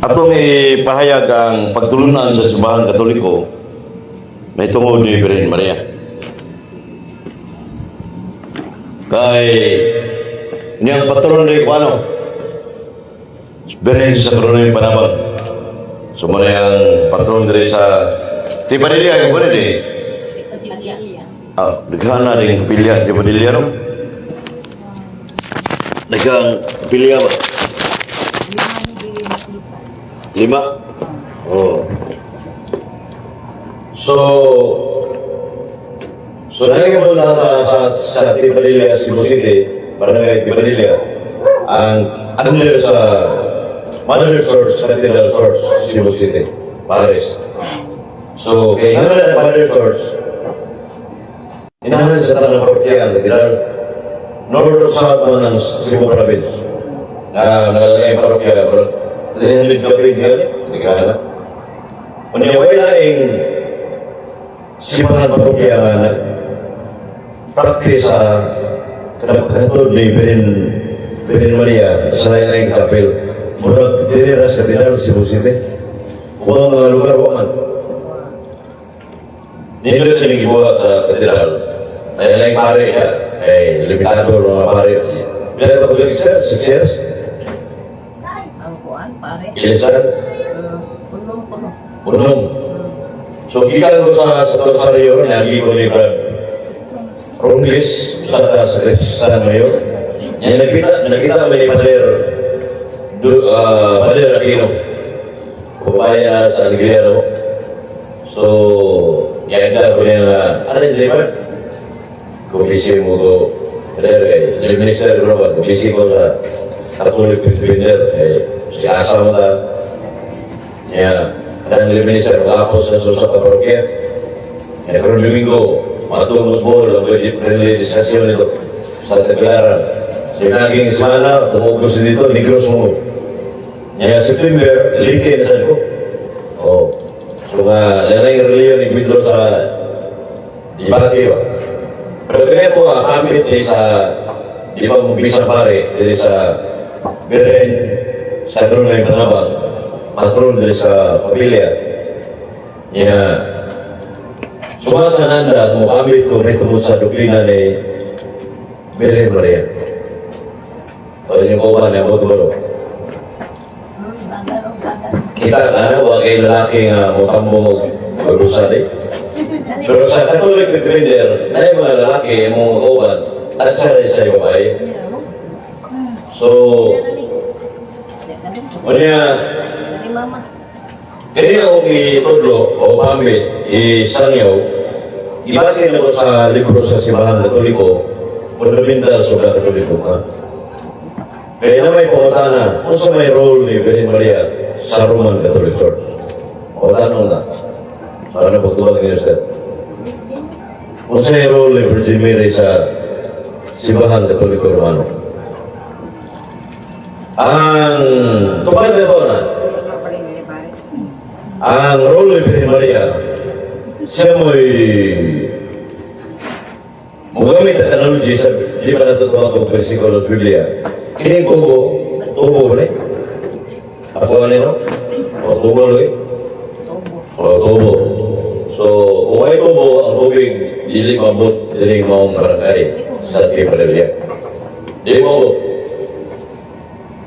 Atong ipahayag ang pagtulunan sa Simbahan Katoliko may tungod ni Birhen Maria. Kay niyang patron ni Kuano, Birhen sa Koronoy Panabang. So mao ang patron diri sa Tipadilla, yung di. Ah, daghan na din kapilya Tipadilla, no? Daghang kapilya ba? Lima? Oh. So dahil mo na sa Tipadilla, Cebu City, Barangay Tipadilla, ang under sa Mother Church, Cathedral Church, Cebu City, Paris. So, kay nga na Mother Church, inahan sa tanang parokya ang cathedral, north to south man ang Cebu Province. Na nalalagay ang parokya, pero 300 gabi diyan, hindi ka na. Unya, way laing simbahan parokya nga nag practice sa kanang pagkatod ni Birhen Maria sa laing chapel. Murag diri ra sa Cathedral, Cebu City. Ubang mga lugar wa man. Nindot siya gibuhat sa cathedral. Ay laing pare siya. Ay limitado mga pare. Pila ito ko 6 years? 6 years? Ang kuan, pare. Ilisan? Punong-puno. Unong. So, gikan ko sa Rosario, nagi ko ni Brad Ronglis, sa sa San Mayor. Yan, nagkita may ni Pader, Pader Aquino. Kupaya sa Alegria, no? So, yaga ko niya nga, ano yung Brad? Kung busy mo ko, Pader, kay, minister ko naman, kung busy ko sa Catholic Defender, eh, si asa mo ta, niya, kanang minister, makapos sa sa parokya. Kaya karon Domingo, matulog sa Bohol, ang pwede friendly discussion nito sa Tagbilaran. Sa naging semana, tumugos dito, Negros mo. Niya, September, Leyte na sad ko. Oh. So nga, lalay reliyon ni Guido sa Ibati ba? Pero kaya ito, kamit ni sa, di ba mong bisa pare, diri sa Birhen, sa Krunay Panabang, patron diri sa pamilya. Niya, sumasa nanda mo kamit ko may tungod sa doktrina ni Birhen Maria. O yung kauban niya, mo turo. Kita, ano, wa kay lalaki nga mo tambong magrosary. Pero sa Catholic Defender, na yung mga lalaki mo kauban, at sa sa babae. So, unya, Mama. Kaya akong itudlo o pamit, isangyaw, ibase na ko sa libro sa Simbahan Katoliko, Fundamental sobre Catholic Dogma. Kaya na may pangutana, kung sa may role ni Virgin Maria sa Roman Catholic Church? Pangutana na. Para na pagtuwag ninyo sir. Kung sa may role ni Virgin Mary sa Simbahan Katoliko Romano? Ang tupad nito na, ang role ni Virgin Maria, siya mo'y mugamit ang analogy sa, di ba natutuwa ko versikulo sa Biblia? Kini tubo, tubo ba ni? Ako ano no? O tubo lagi? Tubo. O tubo. So, kung may tubo, ang tubig, dili maabot dili maong barangay sa Tipadilla. Dili maabot.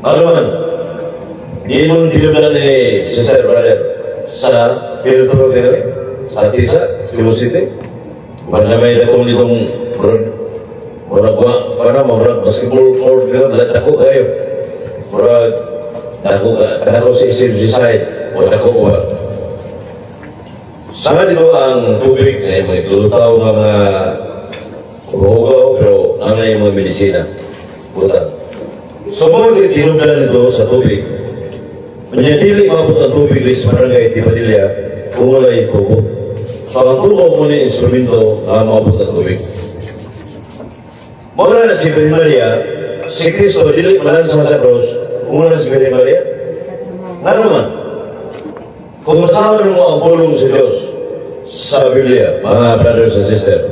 Ano man, di mo tinubdan ni Cesar Brother sa Piltro Dere, sa Tisa, Cebu City. Wala may dakong ditong murag murag wa para murag basketball court gano'n, dako kayo. Murag dako ka dako sa SMC side o dako ba. Sama dito ang tubig na yung mga glutaw nga mga hugaw pero ang yung mga medisina. Butang. So mga tinubdan nito sa tubig. Unya dili maabot ang tubig sa barangay Tipadilla kung walay tubo. So ang tubo mo ni instrumento nga maabot ang tubig. Mao na si Virgin Maria, si Kristo dili malansa sa cross kung wala si Virgin Maria. Nga naman, kung masama mo ang pulong sa Diyos sa Biblia, mga brothers and sisters,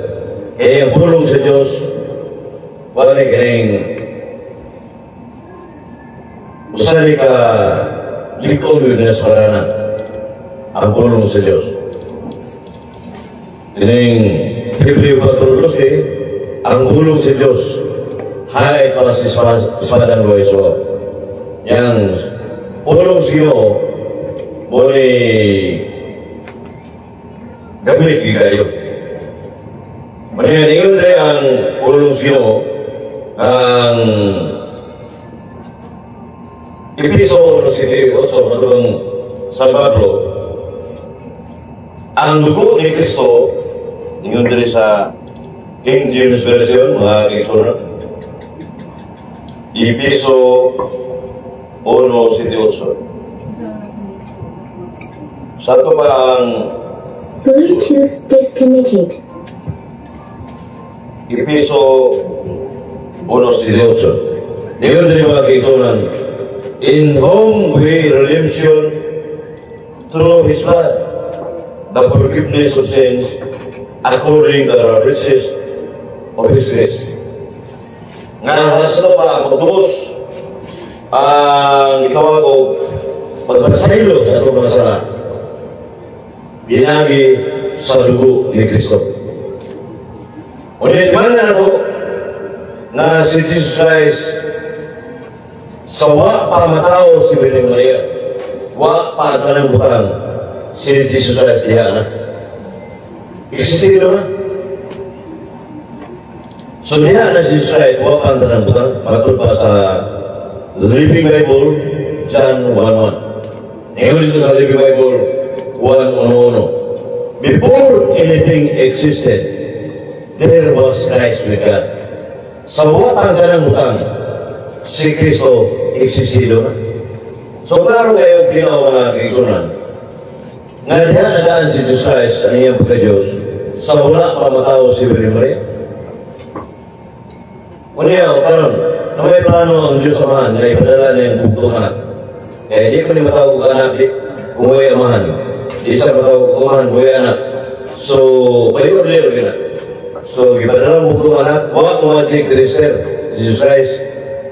kaya ang pulong sa Diyos, wala ni kining usa ni ka likon yun niya sa karanan ang pulong sa Diyos. Ining Hebreo 4:12, ang pulong sa Diyos hay pa sa espadang duway suwaw. Yang pulong sa Ginoo mo ni gamit kayo. Muna ingon rin ang pulong sa Ginoo ang Episo 1:8 matulong San Pablo, ang dugo ni Kristo, ingon diri sa King James Version, mga kaigsuonan, Episo 1:7-8. Sa ato pa ang Bluetooth disconnected. Episo 1:7-8. Ingon diri, mga kaigsuonan, in whom we redemption through His blood, the forgiveness of sins according to the riches of His grace. Nga sa pa ang pagtubos, ang itawag og pagpasaylo sa atong mga sala, binagi sa dugo ni Kristo. Unya man na nato na si Jesus Christ sa wa pa matao si Virgen Maria, wa pa tanang butang, si Jesus Christ diha na. Existido na. So diha na si Jesus Christ, wa pa ang tanang butang, matud pa sa Living Bible, John 1:1. Ngayon dito sa Living Bible, 1:1. Before anything existed, there was Christ with God. Sa wa pa ang tanang butang, si Kristo existido na. So klaro kayo ginawa, mga kaigsuonan, nga diha na daan si Jesus Christ ang iyang pagka-Diyos sa wala pa matao si Virgin Maria. Unya, karon, na may plano ang Diyos Amahan nga ipadala niya ang bugtong anak. Kaya di ko ni matawag og anak di, kung way amahan. Di sa matawag og amahan, way anak. So, by order gina. So, gipadala ang bugtong anak, wa mo magic diri, sir. Jesus Christ,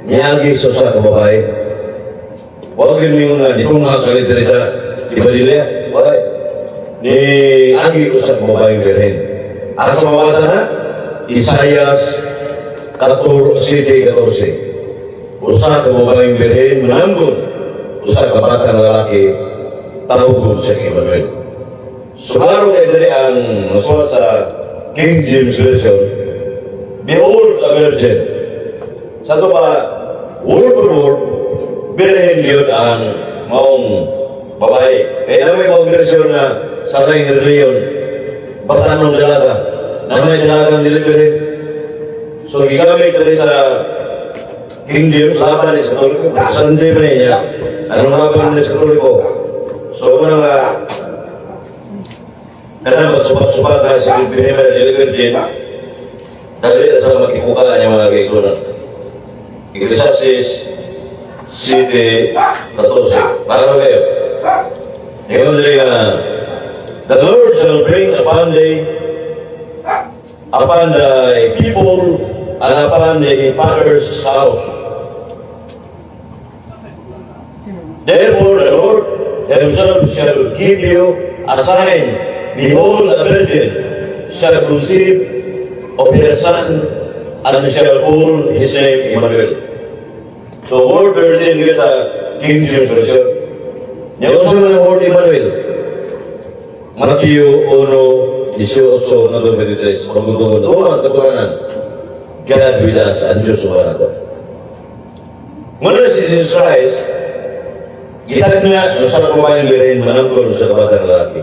niagi sa usa ka babae. Wa gyud mo nga dito nga kalit diri sa Ibadilya. Why? Ni agi usa ka babaeng birhen. Asa mabasa na? Isaias 14:14. Usa ka babaeng birhen manamgon usa ka batang lalaki, tawgon siya Emmanuel. Sumaro kay diri ang nasulat sa King James Version, "Behold a virgin." Sa ito pa, word for word, birhen yun ang maong babae. Kaya na may maong version na sa laing reliyon, batanong dalaga, na may dalagang dili birhen. So, gigamit diri sa King James, laban ni sa Katoliko. Sunday pa niya. Anong laban ni sa Katoliko? So, mga nga, kanang magsupak-supak ka sa Virgin Mary, dili virgin, dali na sa makikuha niya, mga kaigsuonan. Ecclesiastes 7:14. Para kayo. Ngayon dili nga, "The Lord shall bring upon thy people and upon thy father's house. Therefore the Lord himself shall give you a sign. Behold, a virgin shall conceive of her son and shall call his name Emmanuel." So, word virgin dito sa King James Version. Nya unsa man ang word Emmanuel? Matthew 1:18 ngadto 23. Pagdugtungon, duman katuwanan. God with us, ang Diyos sa nato. Muna si Jesus Christ, gitagna no sa babaeng birhen manamgon sa kabatang lalaki.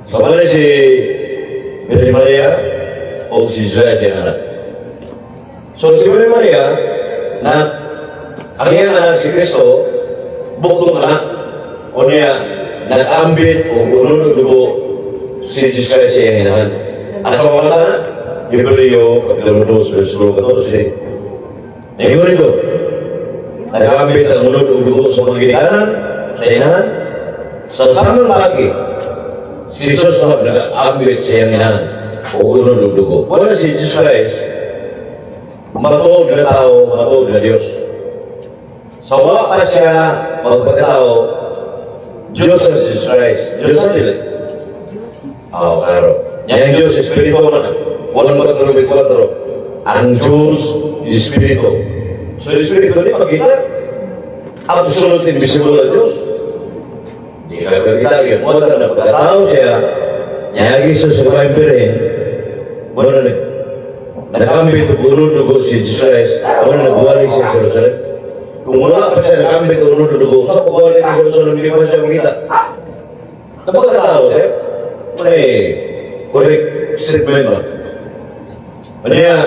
So muna si Virgin Maria o si Jesus siyang anak. So si Virgin Maria, na ang iyang anak si Kristo, buktong anak, o niya, nag-ambit o unod og dugo si Jesus Christ sa iyang inahan. Asa mabasa na? Hebreo, Kapitulo 2, verse 14. Ngayon ito, nag-ambit ang unod og dugo sa mga ginikanan, sa inahan, sa samang palagi, si Jesus na nag-ambit sa iyang inahan o unod og dugo. Wala si Jesus Christ, matuod na tao, matuod na Diyos. Sa wa pa siya magpagkatao, Diyos ang Jesus Christ. Diyos ang dili. Oo, klaro. Yang Diyos, Espiritu na. 1.4. Ang Diyos, Espiritu. So, Espiritu di makita. Absolute invisible ang Diyos. Di ka kakita yun. Mo na pagkatao siya, niyagi sa sa Birhen, mo na nakambit og unod dugo si Jesus Christ, mo na nagwali siya sa Jerusalem. Kung wala pa siya nakambit og unod dugo, sa pagwali sa Jerusalem, di pa siya makita. Napagkatao siya, may correct statement ba? Ano yan?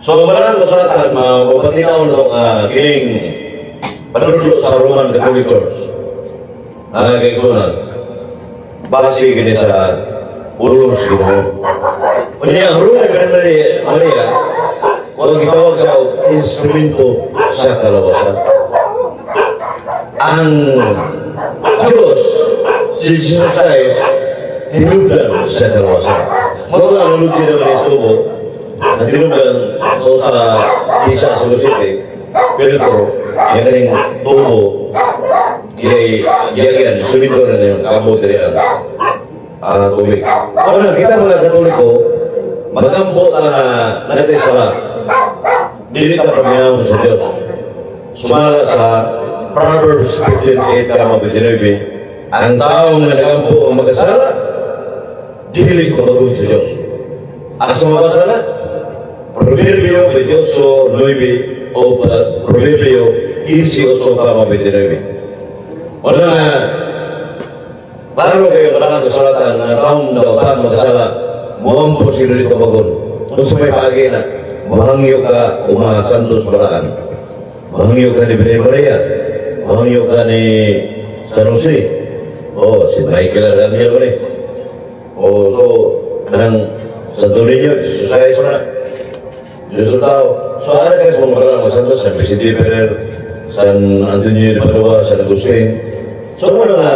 So, malang ko sa atan, mapatinaw na itong kining panudlo sa Roman Catholic Church. Ah, kay Kunan. Base kini sa pulong sa Ginoo. Unya ang Roman Maria, Maria, kung ang gitawag siya og instrumento sa kalawasan. Ang Diyos, si Jesus Christ, tinubdan sa kalawasan. Mao nga ang analogy naman ni Estubo, na tinubdan o sa isa sa Cebu City, pero yung kaning tubo, giyagyan, sumito na yung kamo diri ang tubig. O na, kita mga Katoliko, magampo ta nga natin sa dili ta paminawon sa Diyos. Sumala sa Proverbs 15:8-29, ang taong nga nagampo ang magkasala, dili tubagon sa Diyos. Asa mabasa na? Proverbio 28:9 o Proverbio 15:8-29. Wala nga, klaro kayo kailangan kasulatan na taong dautan magkasala, muampo sila dito bagon. Kung sa may paagi na, mahangyo ka o mga santos balaan. Mahangyo ka ni Birhen Maria. Mahangyo ka ni San Jose. Oh, si Michael Arcangel ko ni. Oh, so, kanang Santo Niño, Jesus Christ na. Diyos sa tao. So, ano kayo sa mga balaan, mga santos, San Vicente Ferrer, San Antonio de Padua, San Agustin. So, mga nga,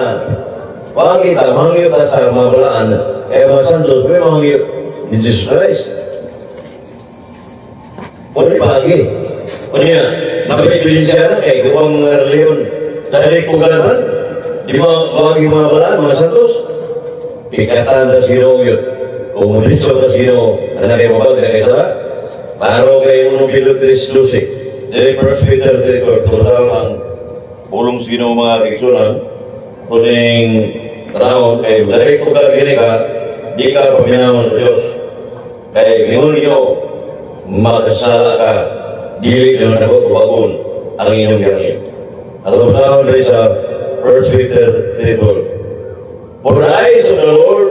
wag kita, mahangyo ta sa mga balaan, eh mga santos, may mahangyo ni Jesus Christ. Wala pagi. Unya, napay ebidensya na kay kung ang mga reliyon, dahil kung man, di ba wagi mga balaan, mga santos, pikatan sa Ginoo yun. Kung muditso sa Ginoo, ano kayo mabag na kayo sa klaro kay 1 Pedro 3:12. Dili 1 Peter 3:12. Ito ang pulong sa Ginoo, mga kaigsunan. Kuning tanawon kay dali ko ka gini ka, di ka paminawon sa Diyos. Kay ingon ninyo, makasala ka, dili nyo nako tubagon ang inyong gihangyo. At ang usahan diri sa 1 Peter 3:12. For the eyes of the Lord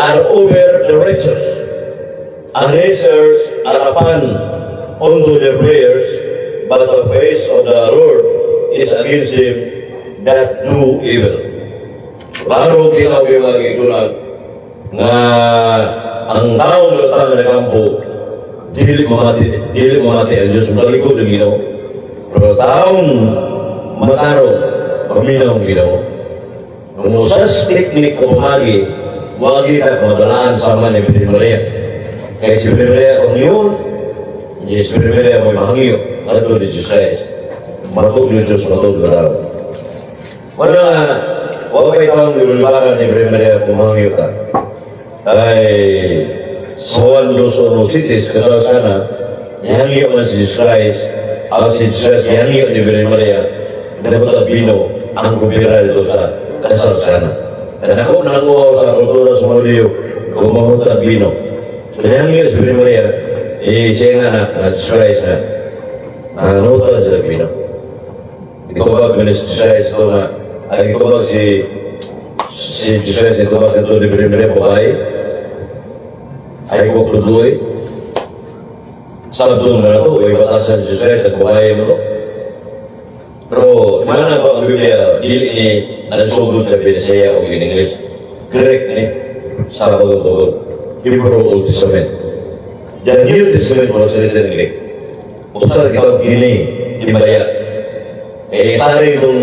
are over the righteous, and his ears are open unto their prayers, but the face of the Lord is against them that do evil. Klaro kinaw kayo, mga kaigsunan, nga ang tao nga tao na kampo, dili mamati ang Diyos, matalikod ang Ginoo. Pero taong matarong, paminaw ang Ginoo. Kung usas teknik o pamagi, wagi ka mabalaan sama ni Virgin Maria. Kaya si Virgin Maria, kung yun, si Virgin Maria may mahangyo, ano ni Jesus Christ. Matug ni Diyos, matug na tao. Wala, wag kay taong gibulibaran ni Virgin Maria kung mahangyo ka. Ay, sa Juan dos uno cities, kasal sana, nihangyo man si Jesus Christ, ang si Jesus Christ, nihangyo ni Virgin Maria, dapat bino ang kumpira dito sa kasal sana. Kaya ako nanguhaw sa kultura sa mga Diyo, kung mamunta bino. So, nihangyo si Virgin Maria, eh, siya nga anak, na Jesus Christ na, nangutan sila bino. Itubag ni Jesus Christ ito nga, ay itubag si Jesus Christ, itubag ito ni Virgin Maria, babae, ay kung tuloy, sabdo na ito, ay batasan ni Jesus Christ, at babae mo to. Pero, mana ko ang Biblia, dili ni nasugod sa Bisaya o in English. Greek ni, sa bagong Hebrew Old Testament. The New Testament was written in Greek. Usa kita gini, timbaya. Kaya sari itong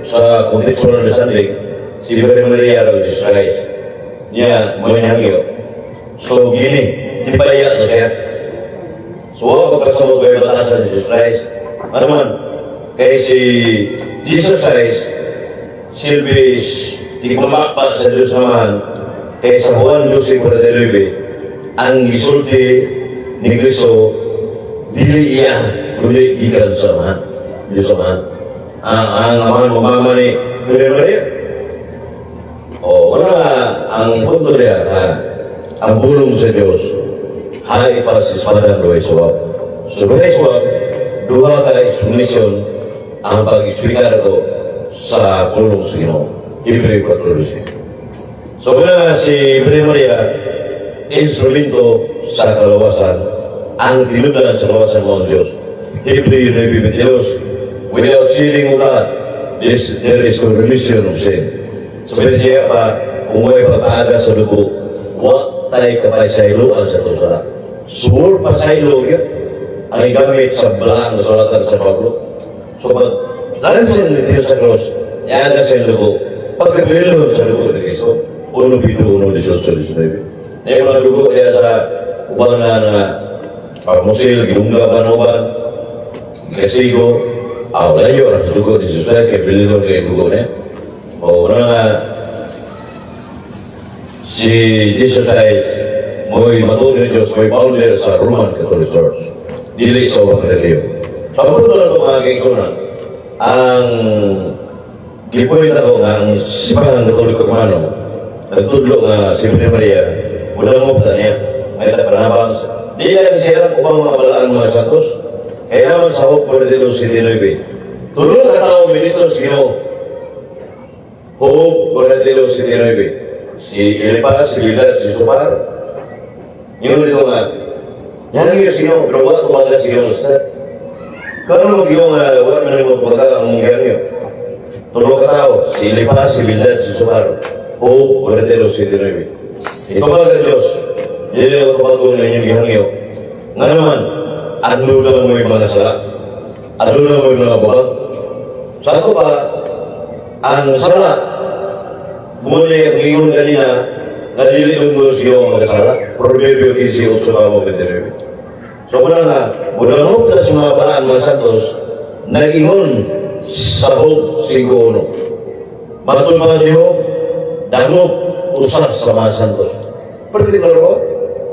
sa contextual understanding, si Virgin Maria raw Jesus Christ. Niya, mo hangyo. So, gini, timbaya na siya. So, wala magkasabot kayo batasan ni Jesus Christ. Ano man, kay si Jesus Christ, silbi tigmamakpa sa Diyos Amahan, kay sa Juan 12:49, ang gisulti ni Kristo, dili iya, kundi gikan sa Amahan. Diyos Amahan. Ang Amahan mamama ni Virgen Maria. O, wala nga, ang punto niya, nga, ang bulong sa Diyos, hay pa sa espada duhay suwab. So, duhay suwab, duha ka explanation ang pag-explicar ko sa pulong sa Ginoo. Hebreo 4:12. So, muna si Virgen Maria, instrumento sa kalawasan, ang tinubdan sa kalawasan mo ang Diyos. Hebreo 9:22, without shedding of blood, there is no remission of sin. So, pwede siya pa, kung may pag-aga sa dugo, wa tay kapasayloan sa itong sala. Sumur pasaylo yun, ang gamit sa balaang kasulatan sa Pablo. So, pag lansin ni Diyos sa cross, niyaga sa dugo, pagkabilin sa dugo ni Cristo, 1 Pedro 1, 18, 19. Niya mga dugo niya sa uban nga na pagmusil, gilungga ba uban, kasigo, aw layo ra sa dugo ni Jesus Christ, kay bilin kay dugo niya. O na nga, si Jesus Christ, mo'y matuod ni Diyos, mo'y founder sa Roman Catholic Church. Dili sa ubang relihiyon. Sa punto na ito, mga kaigsunan, ang gipoint ako nga ang Simbahan Katoliko Romano, nagtudlo nga si Virgen Maria, wala mo pa niya, may panabang. Di lang siya upang mga balaan mga santos. Kaya naman sa Job 42:79. Tulo ka tao ministro sa Ginoo. Job 42:79. Si Eliphaz, si Bildad, si Zofar. Yung dito nga, yan yung Ginoo, pero wala tumaga sa Ginoo. Karon mo Ginoo nga wala man mo tumaga ang mong gihangyo. Tulo ka tao, si Eliphaz, si Bildad, si Zofar. Job 42:79. Itumaga Diyos, dili ko tumago ng inyong gihangyo. Nga naman, aduna mo yung mga sala. Aduna mo yung mga buwag. Sa ako pa, ang sala, muna ang ingon kanina, nga dili mo sa iyong magkasala. Proverbio 15, 8 ka mo 29. So muna nga, muna sa mga balaan mga santos, nag-ingon sa Job 5.1. Matulman niyo, dangop usa sa mga santos. Particular ko,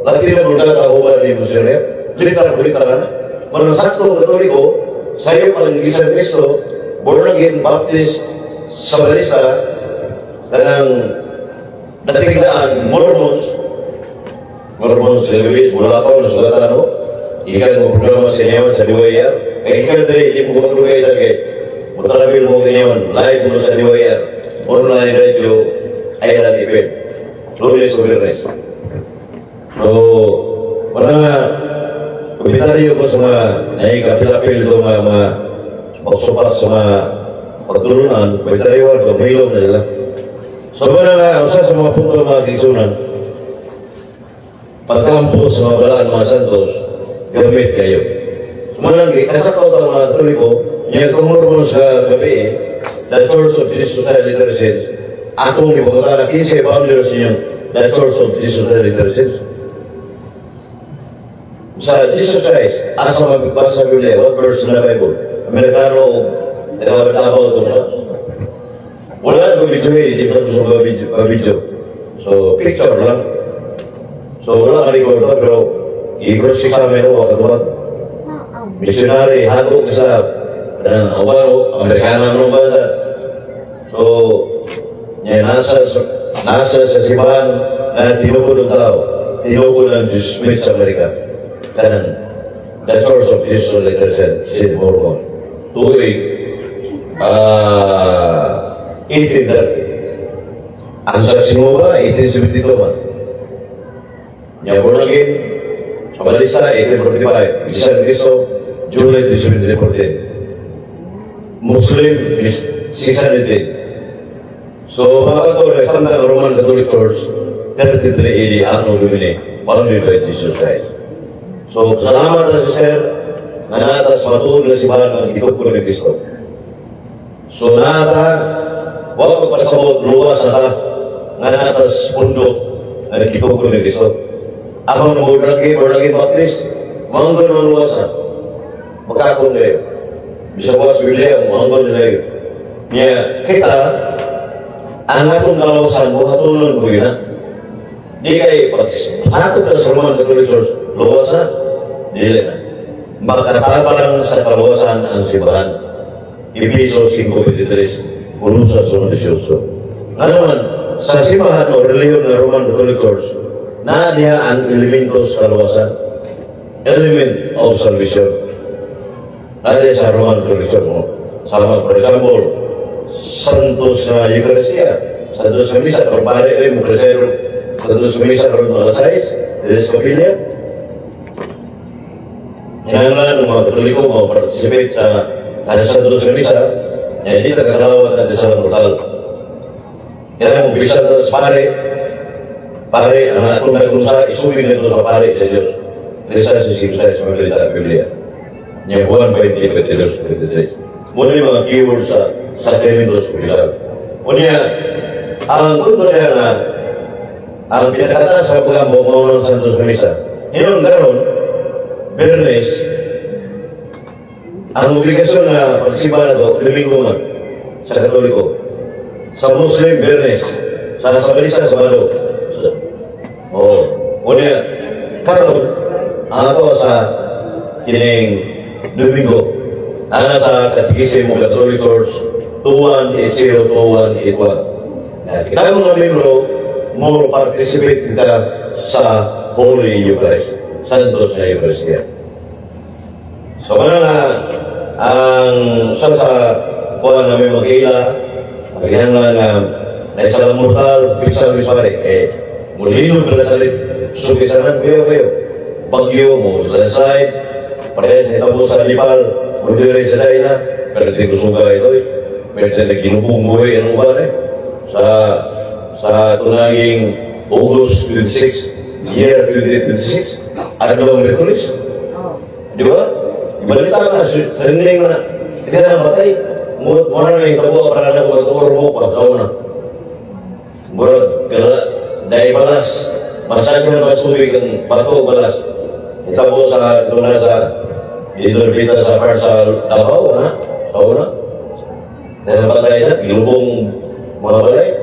Latina Vulgata ako ni Monsignor, literal literal na. Manang sakto Katoliko, sayo ang Gisan Cristo, born again Baptist sa Balisa, kanang natiglaan Mormons, Mormons sa gabi, wala pa nasugatan no? Ikan mo programa sa inyo sa DYR. Kaya ikan diri, hindi mo kumaglugay sa kay. Mutarabil mo ganyan, live mo sa DYR. Online radio, Island FM. Lunes to Biyernes. So, wala nga, komentaryo ko sa mga naikapil-apil ito mga pagsupak sa mga pagtulunan, komentaryo ko, mahilom na sila. So, wala nga, usa sa mga punto, mga kaigsunan, pagkampo sa mga balaan mga santos, gamit kayo. Sumanang, kasakaw ang mga Katoliko, niya kung mo sa gabi, the Church of Jesus Christ Latter Saints, akong ipagkatara, kinsa founders ninyong the Church of Jesus Christ Latter Saints? Sa Jesus Christ, asa magbasa sa Biblia, what verse in the Bible? Amerikano o taga-Davao ito sa? Wala ko video eh, hindi pa ito sa video. So, picture lang. So, wala ka record pa, pero i-cross examine ko, katuwag. Missionary, hago ka sa kanang Awano, Amerikano mo ba sa? So, niya nasa sa simbahan na tinukod ng tao, tinukod ng Smith sa Amerika. Kanang The Church of Jesus Latter Saints Mormon. Tuig, 1830. Ang saksi mo ba, 1872 man. Niya born again, sa Balisa, 1845. Isan Cristo, July 1714. Muslim is 610. So, mga Katolik, sa Roman Catholic Church, 33 AD, Anno Domini, founded by Jesus Christ. So, salamat na si Sir, nga nata sa matuod na simbahan ng itukod ni Kristo. So, nata, wag ko pasabot, luwas na ta, nga nata sa pundo, nga itukod ni Kristo. Ako na born again Baptist, manggo naman luwas na. Magkakon kayo. Bisa bukas Biblia, mo angkon sa iyo. Niya, kita, ang atong kalawasan, buhatunon ko yun na. Di kay, pag sakop ka sa Roman Catholic Church, luwas na, dili na. Makatabang sa kaluwasan ang simbahan. Epeso 5.23, Colosas 1.18. Ano man, sa simbahan o relihiyon ng Roman Catholic Church, naa diha ang elemento sa kaluwasan. Element of salvation. Naa sa Roman Catholic Church mo. Sama, for example, Santos na Eucharistia, Santos na Misa, kung pare rin mo, presero, Santos na Misa, karon mga size, diri sa kapilya. Kinahanglan ng mga Katoliko mo participate sa Santos na Misa, ya hindi ta kakalawat at sa mortal. Kaya mo bisa sa pare, pare, ang atong nagrusa, isugi nito sa pare sa Diyos. Resa sa Sibsa sa mga Biblia. Nya Juan 20, 22, 23. Muna yung mga keywords sa sakramentos opisyal. Unya, ang punto niya nga, ang pinakataas sa pagkambo mao ng Santos Misa. Hinon karon, Biyernes, ang obligasyon na pagsimba na to, Domingo man, sa Katoliko. Sa Muslim, Biyernes. Sa Sabalisa, Sabado. Oo. Unya, karon, ang ato sa kining Domingo, ana sa Catechism of Catholic Church 21802181. Na kita mga membro, more participate kita sa Holy Eucharist, Santos na Eucharistia. So, mana nga, ang sa kuha namin magkaila, magkinahanglan nga, na isa lang mortal, bisa pare, eh, mulino na salit, sugisanan, kuyo kayo, bagyo mo, landslide, parehas sa itabo sa Nepal, muli rin sa China, pero di kusuga ito eh. Pero di ginubong buhay, anong ba eh? Sa tunaging August 26, year 2026, adlaw Miyerkules. Oh. Di ba? Balita na, trending na. Hindi na matay. Mo mo na may tabo para na ko mo pa tao na. Murag kala dai balas. Masag na mas tubig ang bato balas. Itabo sa tuna sa dito pita sa part sa Davao ha. Sa una. Dahil namatay siya, ginubong mga balay.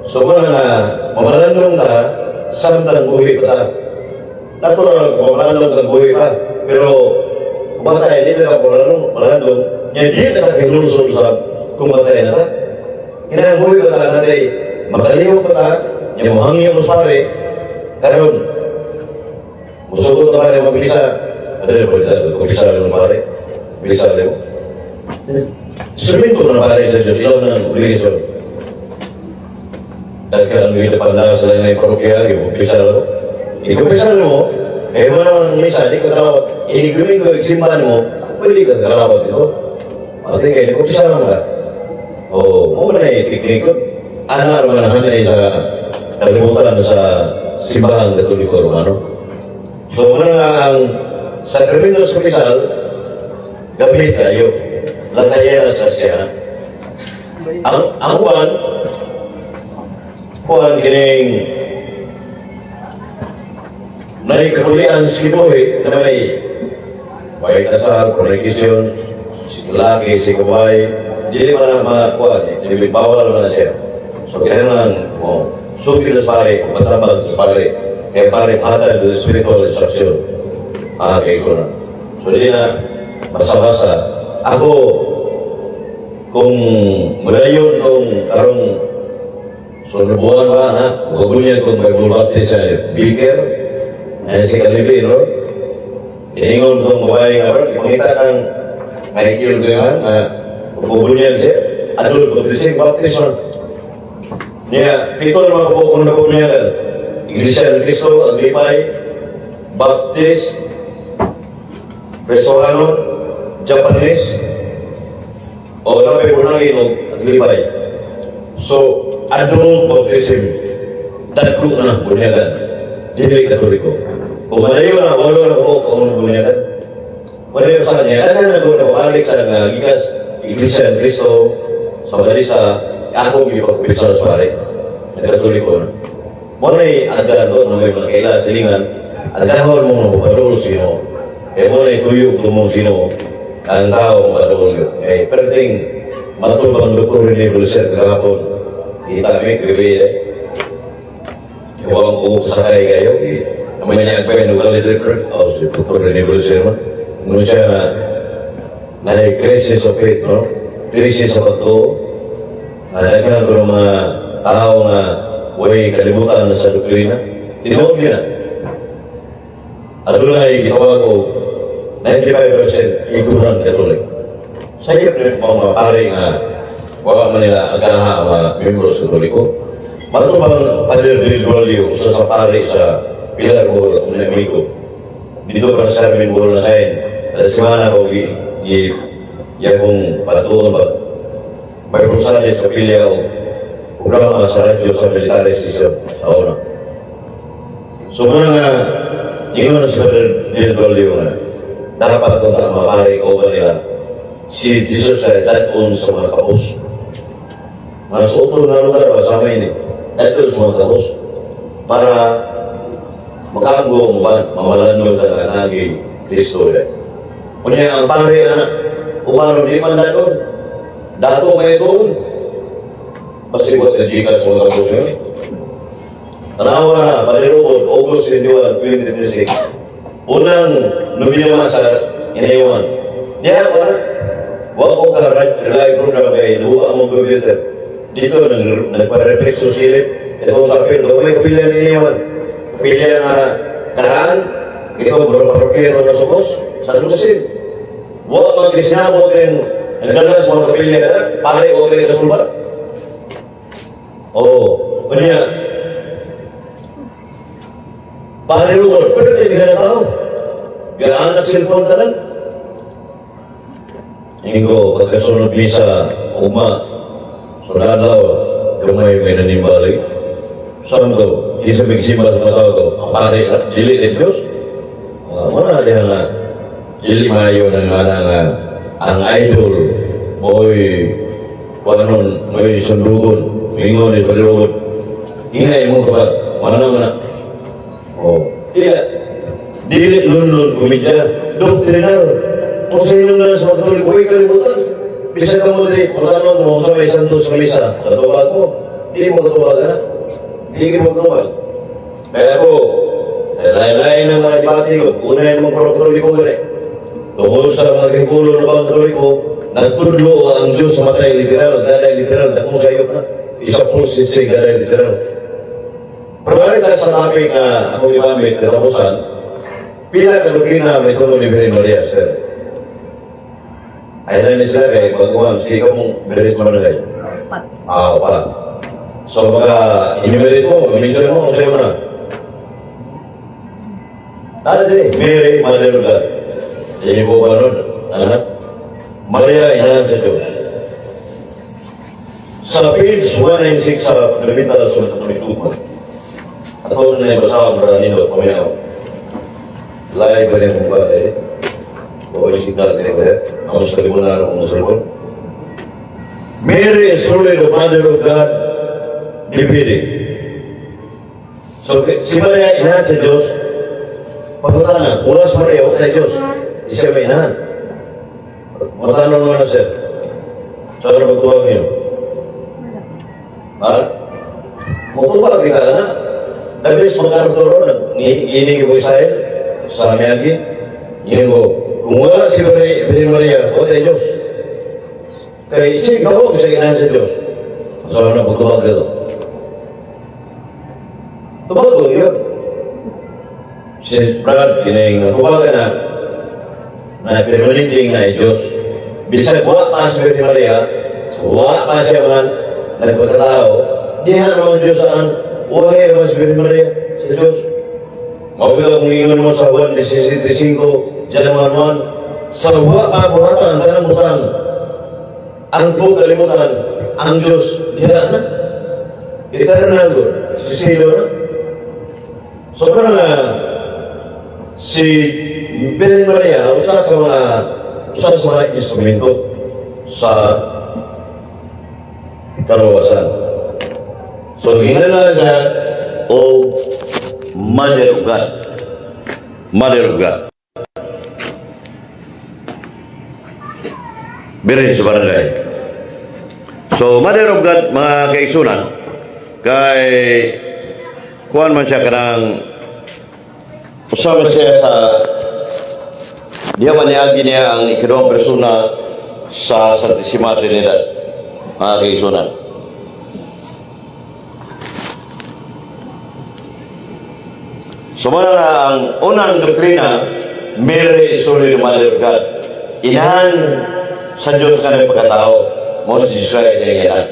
So mga nga, mamalandong ka, samtang buhi pa ta. Natural, kung mamalandong ka, buhi pa. Pero, kumatay, hindi na ka malandong, malandong. Nga, hindi na ka kinulsol sa kumatay na ta. Kinahanglan buhi pa ta natin, makaliho pa ta, nga mohangyo mo sa pare, karon, musugot na pare, mabisa. Ano yung pwede, kumisa lang pare, bisa lang. Instrumento na pare sa Diyos, ilaw ng obligasyon. Dahil ka ang panda sa lang parokya, ikumpisa mo. Ikumpisa mo, eh mo naman misa, di ka kalawat. Inig Domingo, iksimbahan mo, pwede ka kalawat ito. Ate kayo, ikumpisa lang ka. O, mo na itiknik ko. Ana naman ang hanay sa kalibutan sa simbahang Katoliko Romano. So, muna nga ang sakramento espesyal, gamit kayo. Latayan sa siya. Ang uban, kuan kining may kahulian sa kinabuhi na may kasal, fornication, si lalaki, si babae, dili man na makuan, dili bawal man na siya. So kailangan mo sugil sa pare, matabang sa pare, kaya pare patay the spiritual instruction. Ah, kay ko na. So di na basa-basa. Ako, kung malayon kung karong sunubuan ba, ha? Gugunya kung may bulbati sa Biker, ay si Kalibi, no? Iningon kong babae nga, bro, mangita kang Michael ko yan, nga, pupunya siya, adult baptism, baptism. Niya, pito naman ko kung napunyagan. Iglesia ni Cristo, Aglipay, Baptist, Kristohano, Japanese, o napay punangin o Aglipay. So, adult baptism, dagko na bunyagan. Dili Katoliko. Kung malayo na, walo na ko kung bunyagan. Malayo sa kanya, ano na ko na alik sa nga gikas Iglesia ni Cristo, sa Balisa, ako gipagpisa sa pare. Katoliko na. Mo na agdan to, na may mga kaila, silingan, agdahon mo mo, padul sa Ginoo. Kaya mo na tuyog mo Ginoo. Ang tao makaduol yun. Eh, perting matubang Dr. Rene Bulser kagahapon. Kita mi, gabi eh. Huwag ko sakay kayo. Eh, naman niya agpay ng ugali tripper. Oh, si Dr. Rene Bulser man. Nung siya na crisis of faith, no? Crisis sa pagtuo. Nadagan ko ng mga tao nga way kalibutan na sa doktrina. Tinuod yun na. Adunay gitawag ko 95% ignorant Catholic. Sayop na yung mga pare nga wala man nila agaha ang mga membros Katoliko. Mato bang Padre Gregorio, usa sa pare sa Pilar, Bohol, ang amigo. Dito pa sa Carmen, Bohol na kain. Alas semana ko gi gi yakong patuon ba. May Rosales sa pilya o programa sa radyo sa militares sa una. So muna nga, ingon sa Padre Gregorio nga, dapat kung ta mga pare o ba nila, si Jesus ay dadon sa mga kapos. Mga suotol na lugar ba sa amin eh. Dadon sa mga kapos. Para makaanggo mo ba, mamalano sa nagi Kristo eh. Kunya ang pare anak, umano di man dadon. Dato may tuon. Pasibot na gikas mga kapos yun. Tanawa na, Padre August 21, 2026. Unang nobina sa inayawan. Niya, wala. Wa ko ka live program kay luwa ang computer. Dito, nagpa-reflexo silip. Ito sa apel, wa may kapilya ni inayawan. Kapilya nga karaan, ito, parokero na sukos, sa Lucin. Wa man kisinabot din, nagdala sa mga kapilya na, pare o kayo sa sulba. Oo, kanya, pare lugod, pero hindi ka na tao. Gaan na cellphone ka lang. Ingo, pagkasunod misa, uma, sundadaw, gamay may nanimbalik. Saan to? Di sa bigsimba sa mga tao to. Ang pare, dili din Diyos. Wala diha nga, dili maayo na nga nga ang idol, mo'y kuanon, mo'y sundugon, mingon ni palilugod. Ingay mo kapag, mana man na. Oh, iya. Dili lunlun komedya, doktrinal. Kung sa inyo na sa mga Katoliko, huwag kalimutan. Bisa ka mo di, magtanong mo sa may santos sa misa, katubag mo. Di mo katubag, ha? Di mo katubag. Kaya ako, lain-lain ang mga debate ko, unay ng mga pro-Katoliko gali. Tungkol sa mga kahikulo ng mga Katoliko, nagtudlo ang Diyos sa matay literal, gaday literal, dakong sayop na. Isa po si gaday literal. Pero balik tayo sa topic na ako gimamit katapusan, pila ka doktrina may tungkol ni Virgen Maria, sir? Ay na sila kay pag sige ka mong Virgen Maria. Upat. Ah, wala. So baka enumerate mo, mention mo, kung sa'yo mo na. Nada din, Mary, Mother of God. Hindi ko ba nun? Ano? Maria, inahan sa Diyos. Sa page 196 sa Fundamental sa Catholic Dogma, ato na ibasahon para nindot, paminaw. Live ba rin kung ba eh? O signal din ba? Ako sa limunan akong cellphone. Mary is truly the Mother of God, DVD. So, si Maria, inahan sa Diyos, pagkatana, wala si Maria, wala sa Diyos. Di siya may inahan. Matanong naman na, sir. Saan na pagtuwag niyo? Ha? Mutubag ka na. Dabis magkarturo, nginig ko Israel, sa Miyagi. Yun ko, kung wala si Maria, Virgin Maria, wala sa Diyos. Kaya siya tawag siya inahan sa Diyos. So, ano pagtubag dito? Tubag ko yun. Si Brad, kining tubaga na, na permanenteng na Diyos. Bisag wa pa si Virgin Maria, wa pa siya man nagpagkatao, diha naman Diyos saan, uhay naman si Virgin Maria sa Diyos. Mawila kung ingon mo sa Juan 17.5, John 1.1, sa wa pa buhatan, tanang butang, ang buong kalimutan, ang Diyos, diha na. Eternal God, sisilo na. So, parang nga, si Virgin Maria, usa sa mga instrumento sa kaluwasan. So, ginala siya o Mother of God. Mother of God. Birin sa barangay. So, Mother of God, mga kaigsunan, kay kuan man siya kanang usama siya sa diya man niagi niya ang ikaduhang persona sa Santissima Trinidad, mga kaigsunan. So, muna na ang unang doktrina, Mary is truly the Mother of God. Inahan sa Diyos ka ng pagkatao. Mo si Jesus Christ ang anak.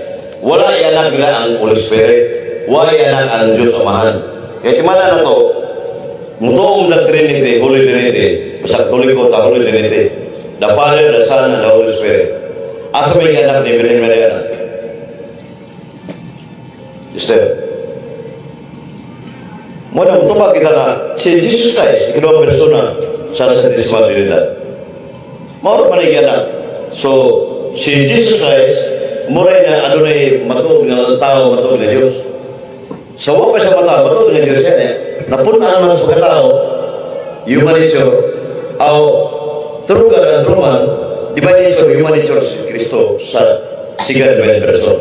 Wala anak nila ang Holy Spirit. Wala anak ang Diyos Amahan. Kaya timana na to, mutuong the Trinity, Holy Trinity, basta Katoliko ta Holy Trinity, the Father, the Son, and the Holy Spirit. Asa may anak ni Virgin Maria na? Esther. Mo na mutubag kita na si Jesus Christ, ikaduhang persona sa Santissima Trinidad. Mao man ang anak. So, si Jesus Christ, muray na adunay matuod nga tao, matuod nga Diyos. Sa wa pa siya mata, matuod nga Diyos yan eh. Napun-an man sa pagkatao, human nature, aw true God and true man, divine nature, human nature si Kristo sa siga divine person.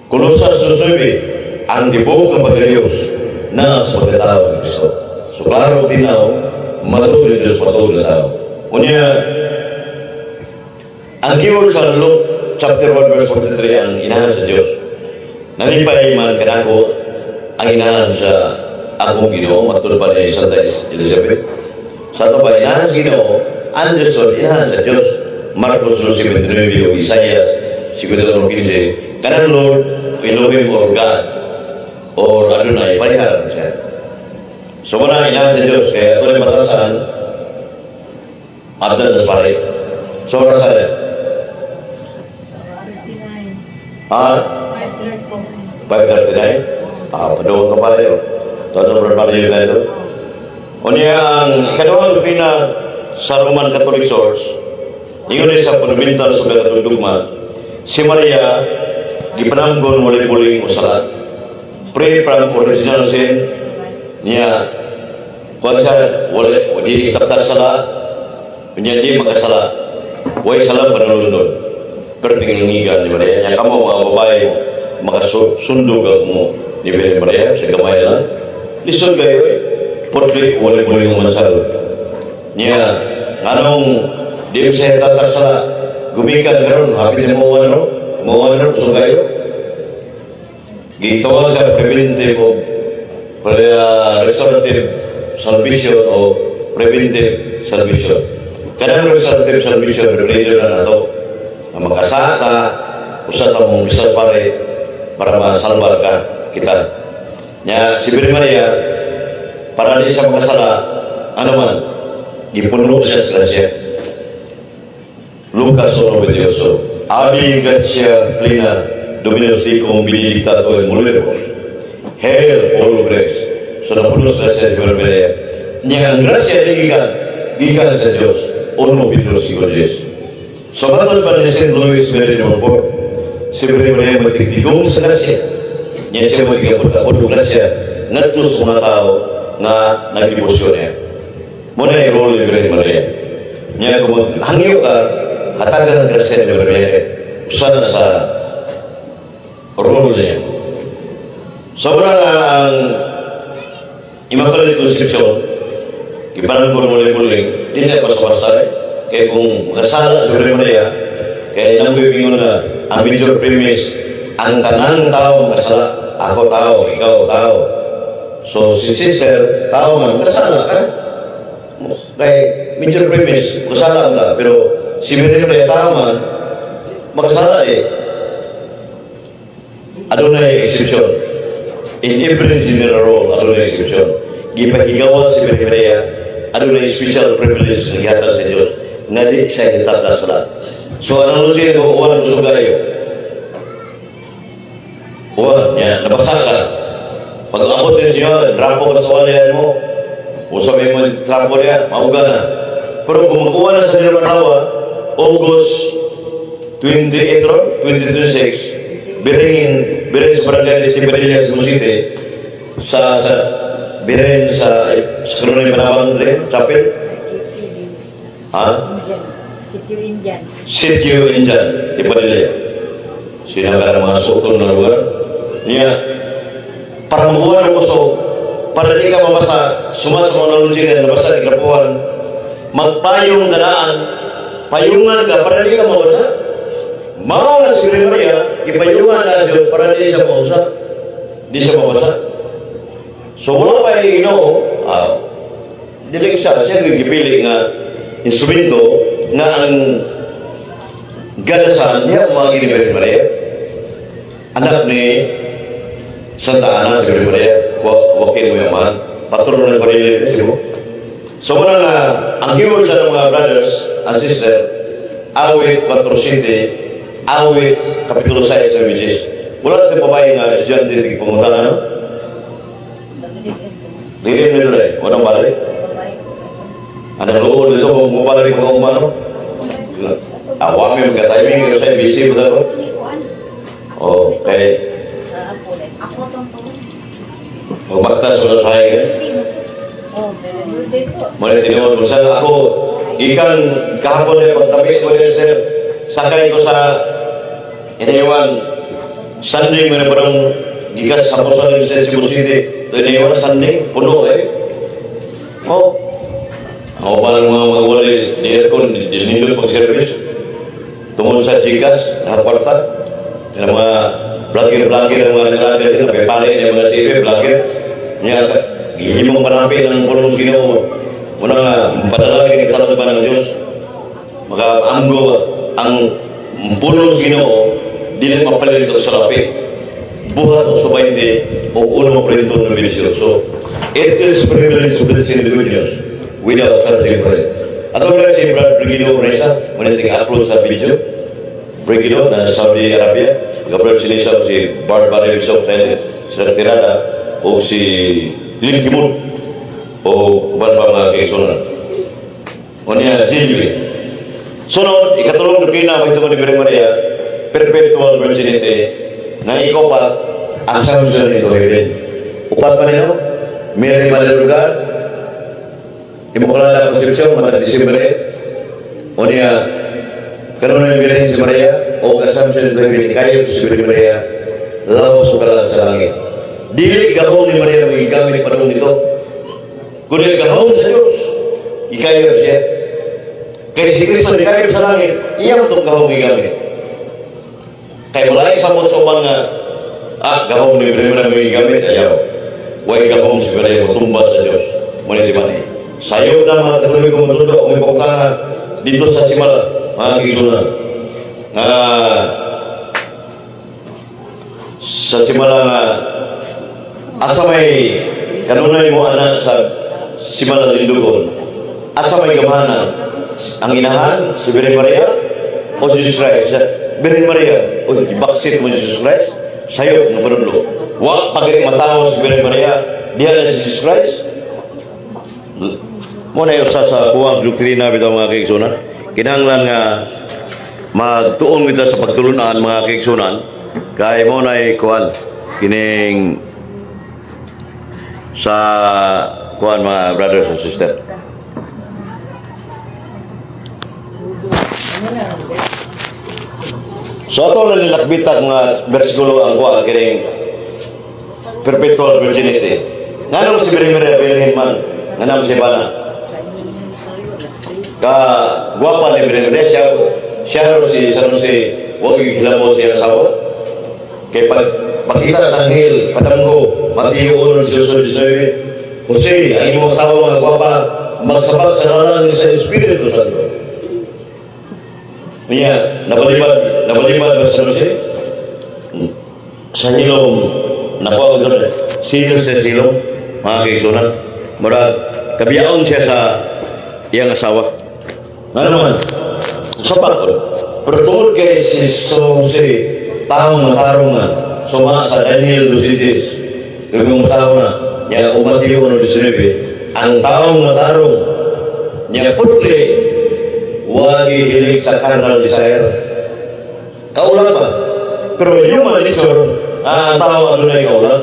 Colosas 2:9, ang tibok ng pagka-Diyos na sa pagkatao ni Kristo. So, klaro tinaw, matuod ng Diyos, matuod na tao. Unya, ang keyword sa Luke chapter 1 verse 43 ang inahan sa Diyos. Nalipay man kanako ang inahan sa akong Ginoo, matulad pa ni Santa Elizabeth. Sa ato pa, inahan sa Ginoo, understood, inahan sa Diyos. Marcos 12:29 o Isaiah 51:15, kanang Lord, Elohim or God, or Adonai, pariharan siya. So muna, inahan sa Diyos, kaya ito rin batasan, abdan sa pare. So, oras na. 39. Ah, 5:39. 5:39? Ah, padung ka pare. Todo pa pare yun ito. Unya ang ikaduhang doktrina sa Roman Catholic Church, ingon ni sa fundamental sa Catholic dogma, si Maria gipanamgon walay buling o sala. Free from original sin niya, kuan siya, wala di itaptar sala, unya di magkasala. Way sala panulundon. Pero tingingigan ni Maria, niya kamo mga babae makasundog mo ni Virgen Maria sa gamay lang. Lisod kayo eh. Putli, walay buling mansal. Niya, nganong di mo siya tatak sala, gumikan karon, happy na mo ano, mo ano, kusog kayo. Gituwa sa preventive o restorative salvation o preventive salvation. Kanang restorative salvation, pribilehiyo na nato. Na makasaka ka, usa ta mong misal pare para masalbar ka kita. Nya si Virgen Maria, para di siya makasala, ano man, gipuno siya sa grasya. Lucas 1:28. Ave gratia plena, Dominus tecum, benedicta tu in mulieribus. Hail, full of grace. So napuno sa grasya si Virgen Maria. Nya ang grasya gikan, gikan sa Diyos. Uno Pedro 5:10. So matod pa ni St. Louis Mary de Montfort, si Virgen Maria magtigtigong sa grasya. Nya siya magigabot-abot og grasya ngadto sa mga tao nga nagdebosyon niya. Mo na yung role ni Virgen Maria. Nya kung hangyo ka, hatagan ng grasya ni Virgen Maria. Usa na sa role niya. So muna nga ang Immaculate Conception, gipanan ko ng muling-muling, di na basta-basta eh. Kaya kung makasala sa Virgen Maria, kaya nang ingon na ang major premise, ang tanang tao makasala, ako tao, ikaw tao. So si sister, tao man, makasala ka. Kay major premise, makasala ka. Pero si Virgen Maria, tao man, makasala eh. Adunay exception. In every general role, adunay exception. Gipahigawa si Virgen Maria, adunay special privilege nga gihatag sa Dios nga di siya hitap sa lahat. So analogy ko, uwan busog kayo. Uwan, ya, nabasa ka. Pag abot niyo siya, drapo ka sa walyan mo, usabay mo yung trapo niya, mauga na. Pero kung magkuha na sa Nilmanawa, August 28 ro, 2026, biringin, biring sa barangay de Tiberilla, Cebu City, sa birin sa Krunay Manabang rin, chapel, ha? Angel. Sitio Indian. Sitio Indian, di Padilla. Sino ka ng mga sutol na lugar? Niya, para mabuhay mo so, para di ka mabasa, suma sa mga knowledge ka, nabasa, ikrapuhan, magpayong ganaan, payungan ka para di ka mabasa. Mao na si Virgen Maria, gipayungan na siya para di siya mausa. Di siya mabasa. So wala pa yung Ginoo, dili siya, siya gipili nga instrumento nga ang gadasan niya moagi ni Virgen Maria. Anak ni Santa Ana si Virgen Maria, wakil mo yung man, patrono ng Barili, sino mo? So muna nga, ang keyword sa mga brothers and sister, Awit 4.7, Awit Kapitulo 6, which is, wala sa babae nga estudyante tig pangutana, no? Dili mo nila eh, walang balik. Anong luod dito kung mabalik mga umano? Awami magka-timing pero sa busy ba ito? Oh, kay Ako tong tuon. magbaktas ko na sa kay. Oh, birthday ko. Muna tinuod mo sa ako gikan kahapon na pagtabi ko niya, sir. Sakay ko sa Inayawan Sunday mo na parang gikas sa Pusan sa Cebu City. To Inayawan Sunday, puno eh. Oh. Ang uban ng mga mga wali di aircon, di nindot pag-service. Tungod sa Gcash, lahat kwarta. Yung mga vlogger-vlogger, ang mga naglaga sila, may pali ng mga CV, vlogger. Niya, gihimong panapi ng punong sa Ginoo. Muna nga, padala kini talagban ng Diyos. Makaamgo ang punong sa Ginoo, dili mapalit sa lapi. Buhat sa 20 o 1 Corinto 9:18. It is privilege to bless in the good news without charging for it. Ato na si Brad Brigido Reza, muna upload sa video. Brigido na nasa Saudi Arabia, Gabriel Sinisa si Bart Barry sa sa Tirada o si Lin Kimur o uban pa mga kaigsuonan. O niya, genuine. Sunod, ikatulong doktrina mahitungod ni Birhen Maria, perpetual virginity, nga ikapat, assumption into heaven. Upat pa nino, Mary Mother of God, Immaculada Concepcion, matag Disyembre, o niya, kanunay Birhen si Maria, o assumption into heaven, kayo si Birhen Maria, lawas o kala sa langit. Dili gahom ni Maria ang gigamit panahon nito, kundi gahom sa Diyos, ikayo siya. Kaya si Kristo ni kayo sa langit, iya mo itong gahom gigamit. Kaya wala sa mo sa uban nga, gahom ni Birhen Maria ang gigamit, ayaw. Way gahom si Maria motumba sa Diyos. Muna di ba ni? Sayo na mga Katoliko motundo ang ipakutana dito sa Simala, mga kaigsuonan. Nga sa Simala nga asa may kanunay mo ana sa Simala Lindugon, asa may gamhanan ang inahan, si Birhen Maria o Jesus Christ? Birhen Maria. O baksit mo Jesus Christ, sayo nga panudlo. Wa pagit matawo si Birhen Maria, diha na si Jesus Christ. Mo na usa sa kuwang doktrina bitaw, mga kaigsuonan. Kinahanglan nga magtuon kita sa pagtulunan, mga kaigsuonan, kay mo na kuan kining sa kuan, mga brothers and sisters. So ato na nilakbitan mga bersikulo ang kuan kining perpetual virginity. Nganong si Birhen Maria virgin man? Nganong si bana? Ka gwapa ni Birhen Maria siya siya ro si San Jose wa gihilabot siya asawa. Kay pag pakita sa anghel padamgo Mateo 1:18, Jose, ang imong asawa nga gwapa magsabak sa lalang sa Espiritu Santo. Niya, nabalibad, nabalibad ba sa Jose? Sa hilom, nakuha ko doon. Sino sa silom? Mga kaigsuonan. Mura, kabiyaon siya sa iyang asawa. Ano naman? Sapak ko. Pero tungod kay si Jose, taong matarong nga, suma sa Daniel Lucides, yung tao na, niya o Mateo 1:19, ang taong matarong, niya putli, wagi hilig sa carnal desire. Kaulang ba? Pero human nature, ang tao ano na kaulang?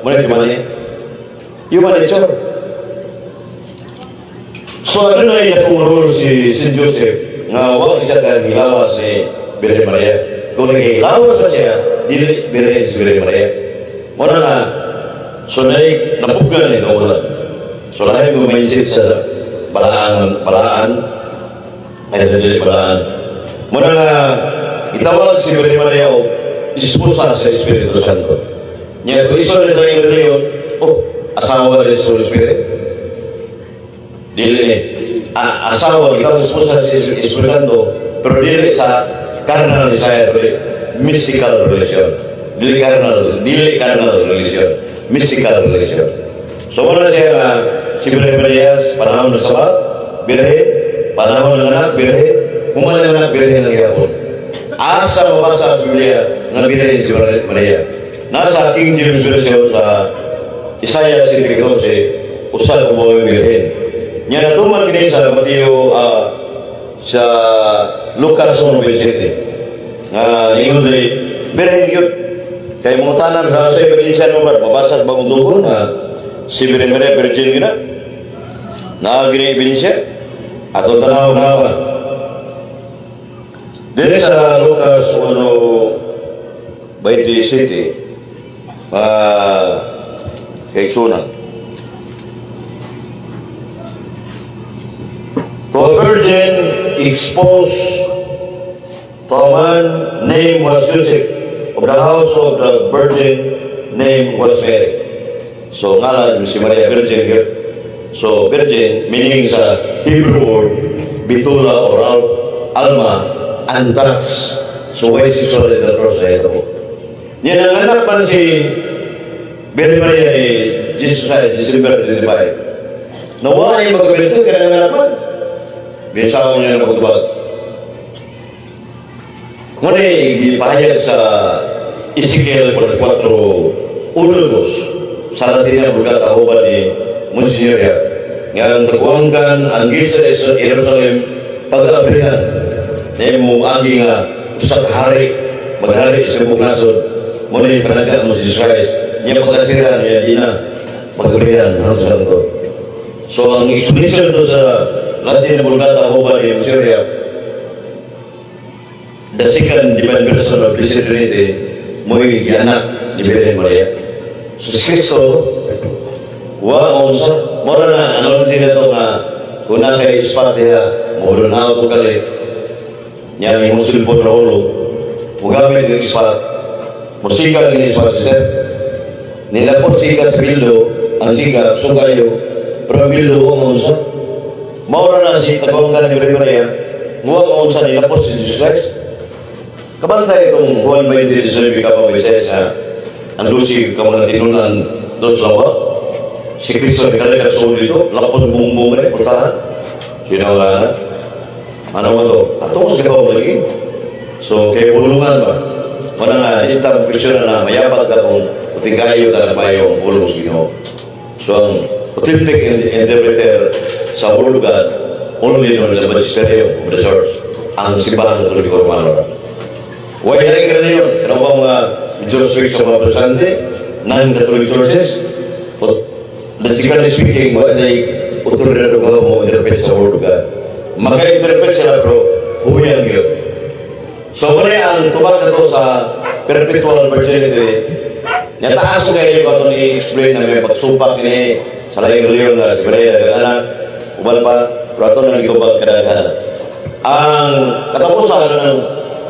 Muna di ba niya? Human nature. So ano na yung akong role si St. Joseph? Nga wa siya kahilawas ni Birhen Maria. Kung naghilawas pa siya, dili birhen si Birhen Maria. Mao na nga, so naig napugan ni kaulan. So lahi mo mindset sa balaan, balaan, ay sa dili balaan. Mao na nga, itawag si Birhen Maria og esposa sa Espiritu Santo. Nya kung iso na tayong reliyon, oh, asawa ni Holy Spirit. Dili ni. Ah, asawa, itawag esposa sa Espiritu Santo, pero dili sa carnal desire, dili mystical relation. Dili carnal relation, mystical relation. So mao na siya nga, si Birhen Maria, panahon ng Sabat, birhen, panahon ng anak, birhen, human ng anak, birhen ang gihapon. Asa mabasa sa Biblia nga birhen si Maria? Nasa King James Version sa Isaiah 7:14, usa ka buwan birhen. Nya natuman kini sa Mateo, sa Lucas 1:27. Nga ingon diri birhen gyud. Kay mga tanam sa ebidensya mo ba mabasa sa Bagong Tugon nga si Birhen Maria virgin gyud na. Naa gini ebidensya. Ato tanaw na ba. Diri sa Lucas 1:27, kay Sunan. To a virgin espoused to a man name was Joseph, of the house of the virgin name was Mary. So ngalan si Maria virgin gyud. So virgin meaning sa Hebrew word bitula or alma, untouched. So why sexual intercourse na ito? Niya nanganak man si Birhen Maria ni Jesus ay December 25. Nawa ay magka-virgin kaya nanganak man. Bisaon niya na pagtubag. Ngunit gipahayag sa Ezekiel 44:1 sa Latina Vulgata uban ni Monsignor Yap nga ang taguangkan ang gate sa Jerusalem pag-abrihan na mo agi nga usa ka hari maghari sa buong nasod. Mao ni panaga mo si Jesus Christ niya pagkasiran niya di na pag-abrihan hangtod sa hangtod. So ang explanation to sa Latin Vulgata uban ni Monsignor Yap, the second divine person of Blessed Trinity mo'y gianak ni Birhen Maria. So si Kristo wa unsa mora na ano sila to nga kung na kay spot diha mo na ko kali niya ang imong cellphone na hulog, mugamit ng spot, musika ng spot, sir, nilapot siga sa bildo, ang siga sugayo, pero ang bildo wa unsa. Maura na si tagong ni Birhen Maria wa unsa, nilapot si Jesus Christ. Kabantay itong Juan 20:19 ka pa nga ang 12 ka mga tinunan dos lawa. Si Kristo nagkalagat sa dito, lapot bumbong rin, putahan. Sino nga na? Ano mo to? Ato ko sa ikaw lagi. So, kay bulungan ba? Wala nga, hindi tayo question na mayapat ka kung utingkayo ka na mayo ang bulong sa Ginoo. So, ang authentic interpreter sa Word of God, only on the magisterium of the Church, ang Simbahan Katoliko Romano. Why na ka na yun? Ano ba mga major speak sa mga Protestante, non-Catholic churches? But, logically speaking, wala na otoridad ko mo interpret sa Word of God. Maka-interpret sila pero huyang yun. So, muna ang tubag na to sa perpetual virginity. Nya taas ko kayo ko ito ni-explain na may pagsupak ni sa laing reliyon nga si Maria anak, uban pa, pero ato nang itubag kadaghanan. Ang katapusan ng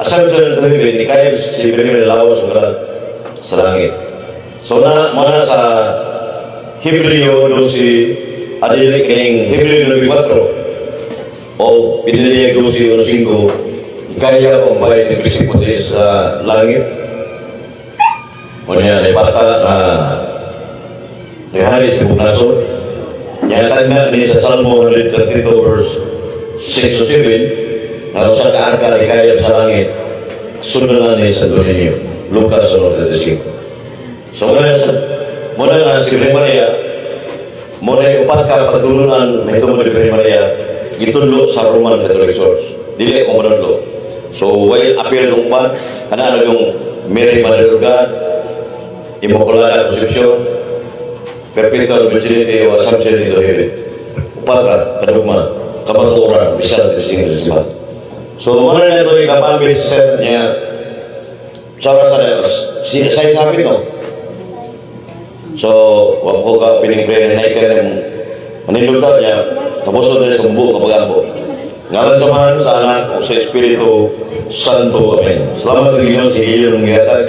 assumption to heaven, ni kaya si Maria lawas sa langit. So na, muna sa Hebreo 12, adili kining Hebreo 9:4 o pinili 12:5, kaya ang bayad ni Kristo puti sa langit. O niya, may bata na naghari sa buong nasod. Niya tagna ni sa Salmo 132 verse 6 to 7, nga usa ka arka ikayab sa langit, sundan na ni Santo Niño. Lucas 1:35. So muna nga si Birhen Maria, muna yung upat ka pagtulunan may tungod ni Birhen Maria, gitudlo sa Roman Catholic Church. Dili ako manudlo. So, way appeal nung pa, kana na yung Mary Mother of God, Immaculada Concepcion, Perpetual Virginity o Assumption into Heaven. Upat ra, kadugma, kamatuoran, bisan sa singil sa simbahan. So, muna na ito yung kapamit, sir, niya. Sa si sa sabi to. So, wa ko ka pining prayer na ikay ng manindog niya. Tapos na sa buo kapagampo. Ngalan sa Amahan, sa Anak, o sa Espiritu Santo. Amen. Salamat kay Diyos, sa iyong gihatag.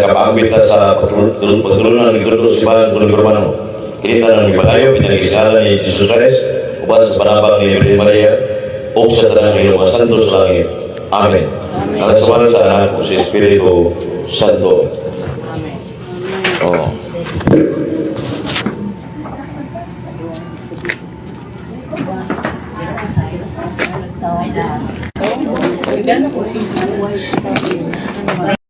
Kapaambit ta sa pagtulunan ng Kristo sa simbahan tulong Romano. Kini tanan gipakayo, pinag-isalan ni Jesus Christ, uban sa panabang ni Virgin Maria, ug sa tanang iyong mga santo sa langit. Amen. Ngalan sa Amahan, sa Anak, o sa Espiritu Santo. Amen. Oh. Tawag na. Gano'n po si